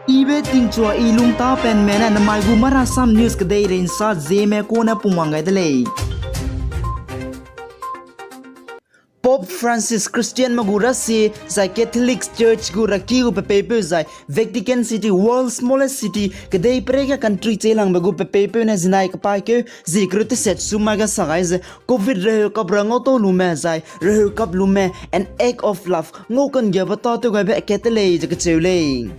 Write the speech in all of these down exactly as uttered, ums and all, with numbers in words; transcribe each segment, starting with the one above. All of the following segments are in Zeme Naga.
Ibe tingchua i lungtapenme ne namai gu Marasam News kedeirei nsa Zeme kune pungwang gai de lei. Pope Francis Christianme gu rasie zai Catholic Church gu raki gu pepeipeu zai Vatican City, world's smallest city, kedeiperei ge country cheilangbe gu pepeipeu ne zinai kepaîkeu zie kereu teset sum mai ge sa gai ze, Covid reheu kap ra ngau tau lume zai reheu kap lume, an act of love, ngau kanggiabe tâtew gaibe akat te lei ze kecheu lei.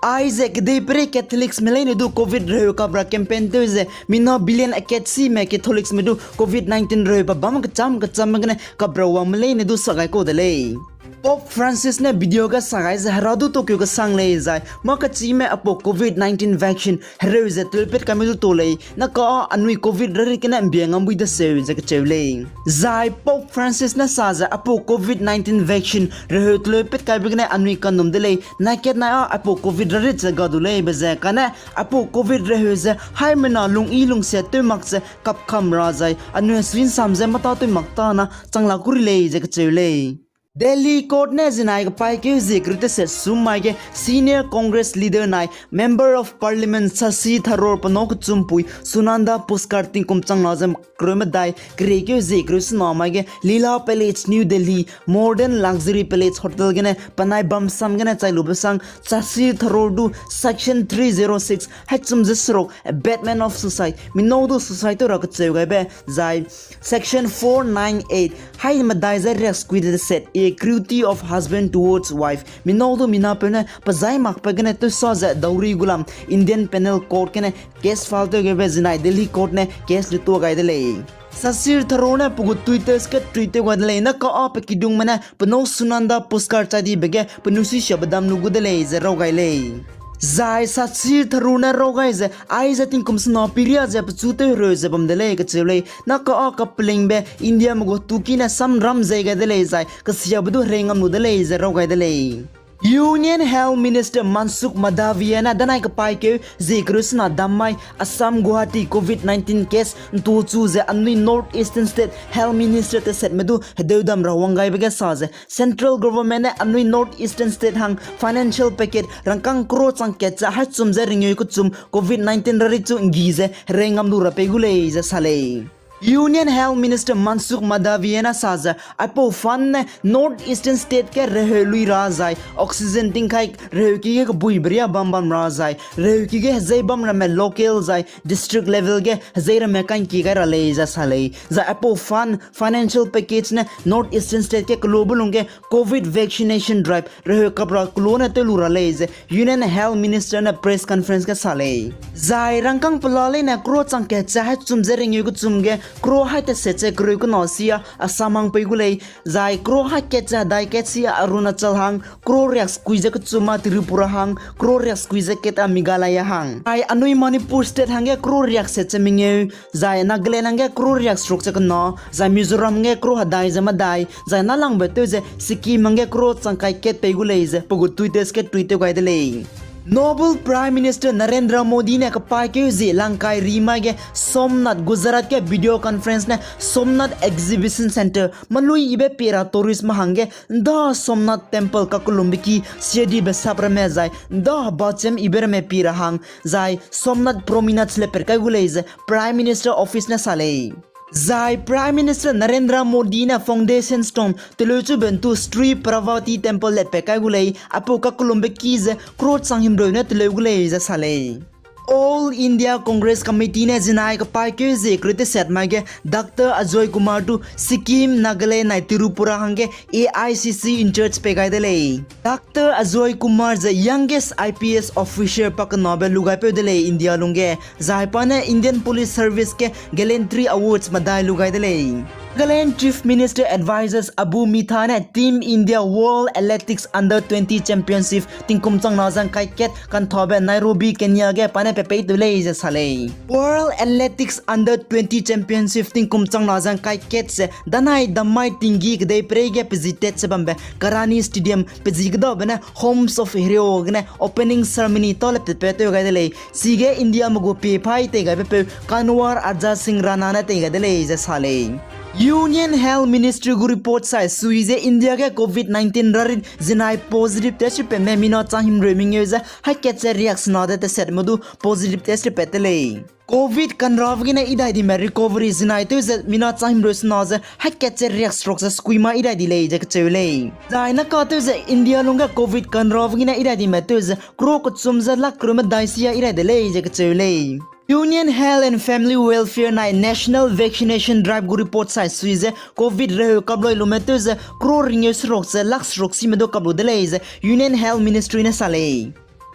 Aize kedeiperei Catholicsme leine du Covid reheu kap ra campaign tew ze mina billion akat sime Catholicsme du Covid nineteen reheu pa bam kecham kechambe gene kap ra wangme leine du sa gai kau de lei. Pope Francis ne video ge sa gai ze Hera du tokeu kesang lei zai mâ kechîme aipau Covid nineteen vaccine hereu ze teleupat kaime du tau lei, na ka â anui Covid rarit gene mbia ngambui daseu ze kecheu lei. Zai Pope Francis ne sa ze aipau Covid nineteen vaccine reheu teleupat kaibe gene anui kanum de lei, nai kat nai â aipau Covid rarit ze ga du lei be ze kane aipau Covid reheu ze haimena lung-i lungsia tew mak ze kapkam ra zai anui sui'nsam ze mâtâtew mak tâna chang la kuri lei ze kecheu lei. Delhi Court ne zinai kepaîkeu zie kereu teset sum mai ge senior Congress leader nai Member of Parliament Shashi Tharoor penâu kechumpui Sunanda Pushkar tingkum chang na ze kereu medai keriekeu zie kereu sena mai ge Leela Palace, New Delhi, modern luxury palace hotel gene penai bamsam gene chai lube sang Shashi Tharoor du Section three zero six, haichum ze seruk, abetment of suicide, minau du suicide tew ra kecheu gaibe, zai Section four nine eight, hai medai ze riakskui de set, a cruelty of husband towards wife, minau du minapeu ne pezai makbe gene tewsa ze dowry gu lam Indian Penal Code gene case file tew gaibe zinai Delhi Court ne case lutua gai de lei. Shashi Tharoor ne pe gu Twitter ge tweet tew gai de lei, na ka â pe kidungme ne penâu Sunanda Pushkar chai dibe ge penui suisiabe dam lu gu de lei ze raw gai lei. Zai Shashi Tharoor ne raw gai ze, aize tingkum sena period ze pechu tew hereu ze bam de lei kacheu lei, na ka â kapelingbe Indiame gu tuki ne samram zei gai de lei zai kesiabe du herei ngam lu de lei ze raw gai de lei. Union Health Minister Mansukh Mandaviya ne danai kepaîkeu zie kereu sena dam mai Assam Guwahati Covid nineteen case ntuchu ze anui North Eastern State Health Minister tesetme du hedeu dam ra wang gaibe ge sa ze Central Government ne anui North Eastern State hang financial package rangkâng crore chang kat ze haichum ze ringeu kechum Covid nineteen rarit chu nggi ze herei ngam lu ra pei gu lei ze sa lei. Union Health Minister Mansukh Mandaviya ne sa ze aipau fund ne North Eastern State ge reheu lui ra zai oxygen tingkai reheuki ge kebuibe riâ bam bam ra zai reheuki ge hezei bam ramme local zai district level ge hezei ramme ka'ngkie gai ra lei ze sa lei. Zai aipau fund financial package ne North Eastern State ge kelube lungge Covid vaccination drive reheu kap ra kelo ne tew lu ra lei ze Union Health Minister ne press conference ge sa lei. Zai rangkâng pela leine crore chang kat ze haichum ze ringeu kechum ge crore hai teset ze kereu kena sia Assam hang pei gu lei. Zai crore hai kat ze hedai kat sia Arunachal hang, crore riakskui ze kechum a Tripura hang, crore riakskui ze kat a Meghalaya hang. Zai anui Manipur State hangge crore riakset ze mengeu, zai Nagaland hangge crore riakseruk ze kena, zai Mizoram hangge crore hedai ze medai, zai nâlangbe tew ze Sikkim hangge crore changkai kat pei gu lei ze pe gu Twitter ge tweet tew gai de lei. Noble Prime Minister Narendra Modi ne kepaîkeu zie langkai ri mai ge Somnath Gujarat ge video conference ne Somnath Exhibition Centre, malui ibe pie ra touristme hangge nda Somnath Temple kakellumbe ki siadibe sap ramme zai nda bachem ibe ramme pie ra hang, zai Somnath Promenade le per kai gu lei ze Prime Minister Office ne sa lei. Zai Prime Minister Narendra Modi ne foundation stone teleu chube ntu Sri Parvati Temple le pe kai gu lei, aipau kakellumbe ki ze crore chang himreu ne teleu gu lei ze sa lei. All India Congress Committee ne zinai kepaîkeu zie kereu teset mai ge Doctor Ajoy Kumar du Sikkim, Nagaland nai Tripura hangge A I C C in-charge pei gai de lei. Doctor Ajoy Kumar ze youngest I P S officer pakenabe lu gaipeu de lei India lungge, zai pa ne Indian Police Service ge Gallantry Awards medai lu gai de lei. Nagaland Chief Minister Advisors Abu Mita ne Team India World Athletics Under twenty Championship tingkum chang na zang kai kat kanthabe Nairobi, Kenya ge pa ne pe pei tew lei ze sa lei. World Athletics Under twenty Championship tingkum chang na zang kai kat ze danai dammai tinggi kedei perei ge pe zi tat ze bambe Karani Stadium pe zi kedabe ne Homes of Heroes gene opening ceremony tâ le pe pe tew gai de lei. Chige Indiame gu pie paî tei gaibepeu Kanwar Ajit Singh Rana ne tei gai de lei ze sa lei. Union Health Ministry gu report sai sui ze India ge covid nineteen rarit zinai positive test peume mina chang himreu mengeu ze hakat ze riak sena de teset me du positive test pat te lei. Covid kanrave gene idai dime recovery zinai tew ze mina chang himreu sena ze hakat ze riak seruk ze sukui ma idai di lei ze kacheu lei. Zai naka tew ze India lungge covid kanrave gene idai dime tew ze crore kechum ze lakh crore medai sia idai de lei ze kacheu lei. Union Health and Family Welfare nai National Vaccination Drive gu report sai sui ze covid reheu kaploi lume tew ze crore ringeu seruk ze lakh seruk sime du kaplu de lei ze Union Health Ministry ne sa lei.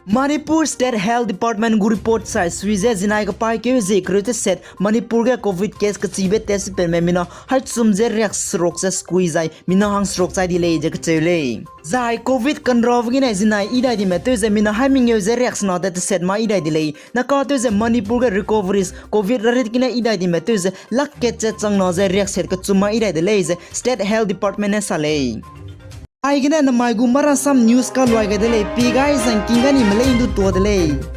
Manipur State Health Department gu report sai sui ze zinai kepaîkeu zie kereu teset Manipur ge covid case kechibe test peume mina hai chum ze riak seruk ze sukui zai mina hang seruk chai di lei ze kacheu lei. Zai covid kanrave gene zinai idai dime tew ze mina hai mengeu ze riak sena de teset ma idai di lei. Naka tew ze Manipur ge recoveries covid rarit gene idai dime tew ze lakh kat ze changna ze riak set kechum ma idai de lei ze State Health Department ne sa lei. Aigene namai gu Marasam News kaluai gai de lei, pi gai zangking ga ni melei ndu tua de lei.